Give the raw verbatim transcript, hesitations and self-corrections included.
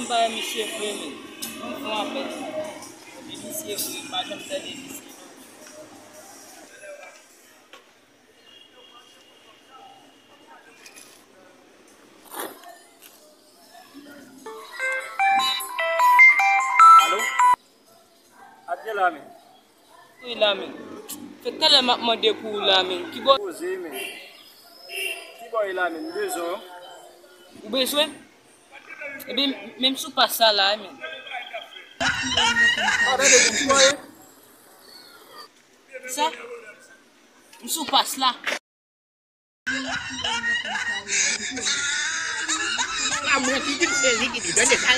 Bay misye vre, men. Li fon apèl. Epi misye vre, m pa janm tande misye non. Alo? Adye la, men. Wi, la, men. Fè talè m ap mande pou ou la, men. Ki bò? Poze, men. Ki bò e la, men? M bezwen w. Ou bezwen? Ebyen, men m sou pas la, la, men. Pa tande, men ki bò e? Sa? M sou pas la. A mwen ki di m se li ki di, tande sa.